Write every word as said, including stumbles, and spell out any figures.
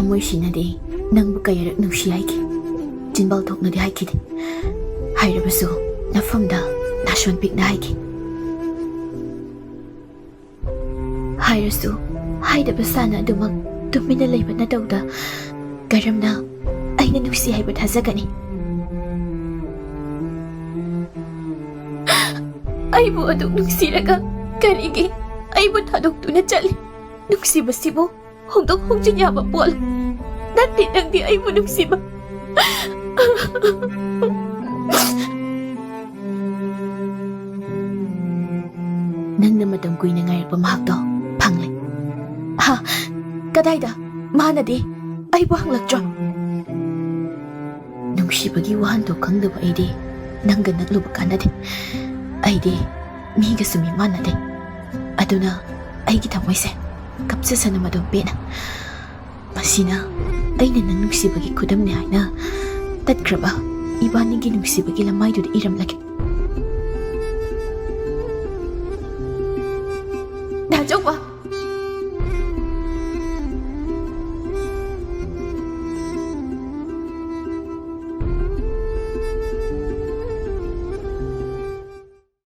ꯃꯣꯏꯁꯤꯅꯗꯤ ꯅꯪꯕꯨ ꯀꯌꯥꯔꯛ ꯅꯨꯡꯁꯤ ꯍꯥꯏꯈꯤ, ꯆꯤꯟꯕꯥꯜ ꯊꯣꯛꯅꯗꯤ ꯍꯥꯏꯈꯤꯗꯦ꯫ ꯍꯥꯏꯔꯕꯁꯨ ꯅꯐꯝꯗ ꯅꯥꯁꯣꯟ ꯄꯤꯛꯅ ꯍꯥꯏꯈꯤ꯫ ꯍꯥꯏꯔꯁꯨ ꯍꯥꯏꯗꯕ ꯁꯥꯅ ꯑꯗꯨꯃꯛ ꯇꯨꯃꯤꯟꯅ ꯂꯩꯕ ꯅꯇꯧꯗ ꯀꯔꯝꯅ ꯑꯩꯅ ꯅꯨꯡꯁꯤ ꯍꯥꯏꯕ ꯊꯥꯖꯒꯅꯤ? ꯑꯩꯕꯨ ꯑꯗꯨꯛ ꯅꯨꯡꯁꯤꯔꯒ ꯀꯔꯤꯒꯤ ꯑꯩꯕꯨ ꯊꯥꯗꯣꯛꯇꯨꯅ ꯆꯠꯂꯤ? ꯅꯨꯡꯁꯤꯕꯁꯤꯕꯨ ꯍꯣꯡꯗꯣꯛ ꯍꯣꯡꯖꯤꯟ ꯌꯥꯕ ꯄꯣꯠ ꯅꯠꯇꯦ꯫ ꯅꯪꯗꯤ ꯑꯩꯕꯨ ꯅꯨꯡꯁꯤꯕ꯫ ꯅꯪꯅ ꯃꯇꯝ ꯀꯨꯏꯅ ꯉꯥꯏꯔꯛꯄ ꯃꯍꯥꯛꯇꯣ ꯐꯪꯂꯦ꯫ ꯍꯥ? ꯀꯗꯥꯏꯗ? ꯃꯥꯅꯗꯤ ꯑꯩꯕꯨ ꯍꯪꯂꯛꯇ꯭ꯔꯣ? ꯅꯨꯡꯁꯤꯕꯒꯤ ꯋꯥꯍꯟꯊꯣꯛ ꯈꯪꯗꯕ ꯑꯩꯗꯤ ꯅꯪꯒ ꯅꯛꯂꯨꯕ ꯀꯥꯟꯅꯗꯦ꯫ ꯑꯩꯗꯤ ꯃꯤꯒꯁꯨ ꯃꯤꯃꯥꯟꯅꯗꯦ꯫ ꯑꯗꯨꯅ ꯑꯩꯒꯤ ꯊꯃꯣꯏꯁꯦ ꯀꯞꯆꯁꯅꯨ ꯃꯗꯣꯝ ꯄꯦꯅ꯫ ꯃꯁꯤꯅ ꯑꯩꯅ ꯅꯪ ꯅꯨꯡꯁꯤꯕꯒꯤ ꯈꯨꯗꯝꯅꯤ ꯍꯥꯏꯅ ꯇꯠꯈ꯭ꯔꯕ ꯏꯕꯥꯅꯤꯒꯤ ꯅꯨꯡꯁꯤꯕꯒꯤ ꯂꯃꯥꯏꯗꯨꯗ ꯏꯔꯝꯂꯒꯦ꯫ ꯗꯥ ꯆꯧꯕ!